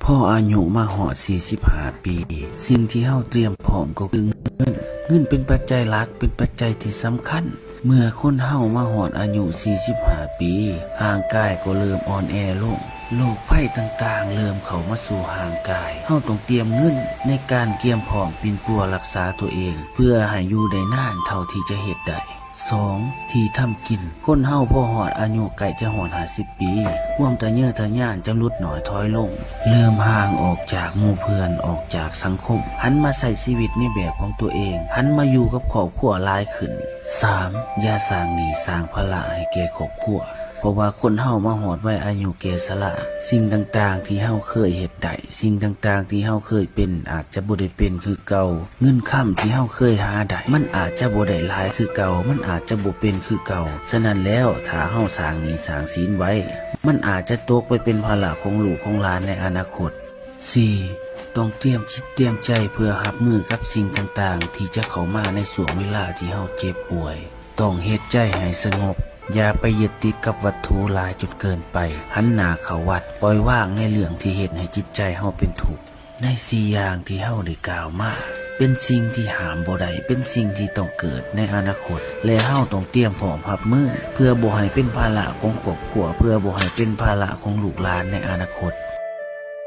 ພໍອາຍຸມາຮອດສີ່ສິບຫ້າປີ, ສິ່ງທີ່ເຮົາຕຽມພ້ອມກໍຄືເງິນ. ເງິນເປັນປັດໄຈຫຼັກ, ເປັນປັດໄຈທີ່ສຳຄັນ. ເມື່ອຄົນເຮົາມາຮອດອາຍຸສີ່ສິບຫ້າປີ, ຮ່າງກາຍກໍເລີ່ມອ່ອນແອລົງ. ໂລກໄພຕ່າງໆເລີ່ມເຂົ້າມາສູ່ຮ່າງກາຍ. ເຮົາຕ້ອງຕຽມເງິນໃນການກຽມພ້ອມປິ່ນປົວຮັກສາຕົວເອງ ເພື່ອໃຫ້ຢູ່ໄດ້ນານເທົ່າທີ່ຈະເຮັດໄດ້. ສອງ, ທີ່ທຳກິນ. ຄົນເຮົາພໍຮອດອາຍຸໃກ້ຈະຮອດຫ້າສິບປີ, ຄວາມທະເຍີທະຍານຈະຫຼຸດໜ້ອຍຖອຍລົງ, ເລີ່ມຫ່າງອອກຈາກໝູ່ເພື່ອນ, ອອກຈາກສັງຄົມ, ຫັນມາໃຊ້ຊີວິດໃນແບບຂອງຕົວເອງ, ຫັນມາຢູ່ກັບຄອບຄົວຫຼາຍຂຶ້ນ. ສາມ, ຢ່າສ້າງໜີ້ສ້າງພາລະໃຫ້ແກ່ຄອບຄົວ, ເພາະວ່າຄົນເຮົາມາຮອດໄວອາຍຸແກ່ຊະລາ, ສິ່ງຕ່າງໆທີ່ເຮົາເຄີຍເຮັດໄດ້, ສິ່ງຕ່າງໆທີ່ເຮົາເຄີຍເປັນ ອາດຈະບໍ່ໄດ້ເປັນຄືເກົ່າ. ເງິນຄຳທີ່ເຮົາເຄີຍຫາໄດ້ ມັນອາດຈະບໍ່ໄດ້ຫຼາຍຄືເກົ່າ, ມັນອາດຈະບໍ່ເປັນຄືເກົ່າ. ສະນັ້ນແລ້ວ, ຖ້າເຮົາສ້າງໜີ້ສ້າງສິນໄວ້, ມັນອາດຈະຕົກໄປເປັນພາລະຂອງລູກຂອງຫຼານໃນອະນາຄົດ. ສີ່, ຕ້ອງຕຽມຈິດຕຽມໃຈເພື່ອຮັບມືກັບສິ່ງຕ່າງໆທີ່ຈະເຂົ້າມາໃນຊ່ວງເວລາທີ່ເຮົາເຈັບປ່ວຍ. ຕ້ອງເຮັດໃຈໃຫ້ສະຫງົບ, ຢ່າໄປຍຶດຕິດກັບວັດຖຸຫຼາຍຈົນເກີນໄປ. ຫັນໜ້າເຂົ້າວັດ, ປ່ອຍວາງໃນເລື່ອງທີ່ເຮັດໃຫ້ຈິດໃຈເຮົາເປັນທຸກ. ໃນສີ່ຢ່າງທີ່ເຮົາໄດ້ກ່າວມາ ເປັນສິ່ງທີ່ຫ້າມບໍ່ໄດ້, ເປັນສິ່ງທີ່ຕ້ອງເກີດໃນອະນາຄົດ ແລະ ເຮົາຕ້ອງຕຽມພ້ອມຮັບມື ເພື່ອບໍ່ໃຫ້ເປັນພາລະຂອງຄອບຄົວ, ເພື່ອບໍ່ໃຫ້ເປັນພາລະຂອງລູກຫຼານໃນອະນາຄົດ.